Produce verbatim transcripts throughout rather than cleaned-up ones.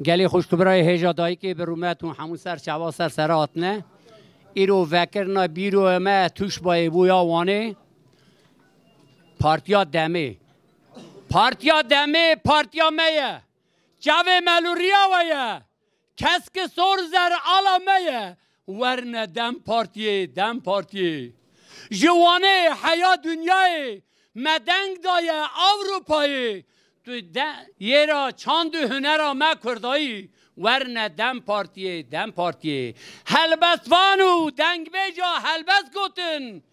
Gelî xwişk û birayê hêja dayikê bi rûmet û hemû ser çava ser sere hatine. Îro vekirina bîroyê me Tuşbayê bû ya Wanê. Partiya Demê. Partiya Demê partiya me ye. Çavê me li riya we ye. Kesk sor zer ala me ye. Werne Dem Partiyê, Dem Partiyê. Ji Wanê heya dinyayê me deng daye Ewropayê. Tu de, yê ra çand û hunera me kurdayî. Werne Dem Partiyê, Dem Partiyê. Helbestvan û dengbêja helbest gotin.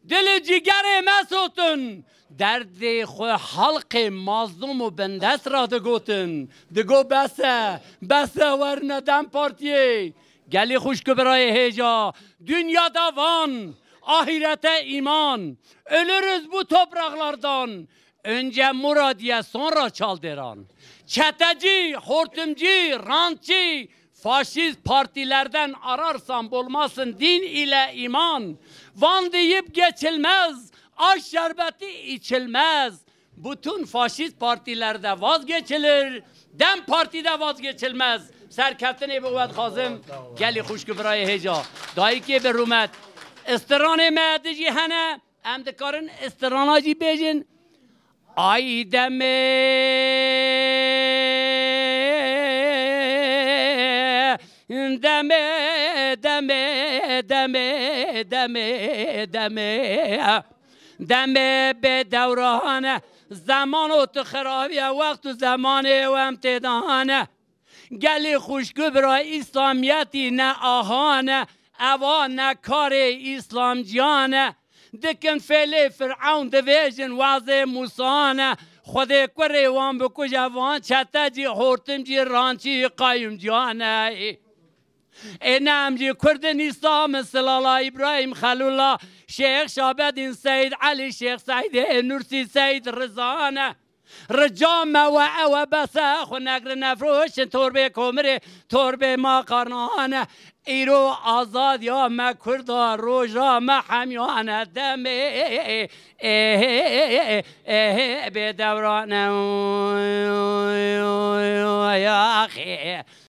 Dil û cîgerê me sotin. Derdê xwe halqê mazlûm û bindest ra digotin. Digo bes e, bes e, werne Dem Partiyê. Gelî xwişk û birayê hêja, dinya da van, ahirete îman. Ölürüz bu topraklardan, önce Muradiye, sonra Çalderan. Çetecî, hortumcî, rantçî, faşist partilerden ararsan bulmasın din ile iman. Van deyip geçilmez, aş şerbeti içilmez. Bütün faşist partilerde vazgeçilir, Dem Partide vazgeçilmez. Serkeftinê bi we dixwazim, gelî xwişk û birayê hêja. Dayikê bi rûmet. Istiranê me dijî hene, em dikarin istirana jî bêjin. Ay Demê, Demê, Demê, Demê, Demê, Demê. Demê bê dewran e, zeman û tu xirabiye, wext û zemanê ew em têdan e. Gelî xwişk û bira, Îslamiyetî ne ahan e, eva ne karê Îslamciyan e. Dikin fêlê Firewn, divêjin wazê Mûsan e. Xwedê kurê wan bikuje, van çetecî, hortimcî, rançî, qayûmciyan e. Ê ne em jî Kurd in, Îslam in, Silala, Îbrahîm, Xelûla, Şêx Şabedîn, Seyd Elî, Şêx Seydê Nursî, Seyd Riza ne. Rica me we ew e, bes e, xwe negrin nefroşin, torbê komirê, torbê maqarnan e. Îro azadiya me Kurda, roja me hemiyan e, demê, ê, ê, ê, ê, bê dewran e. Yaxê.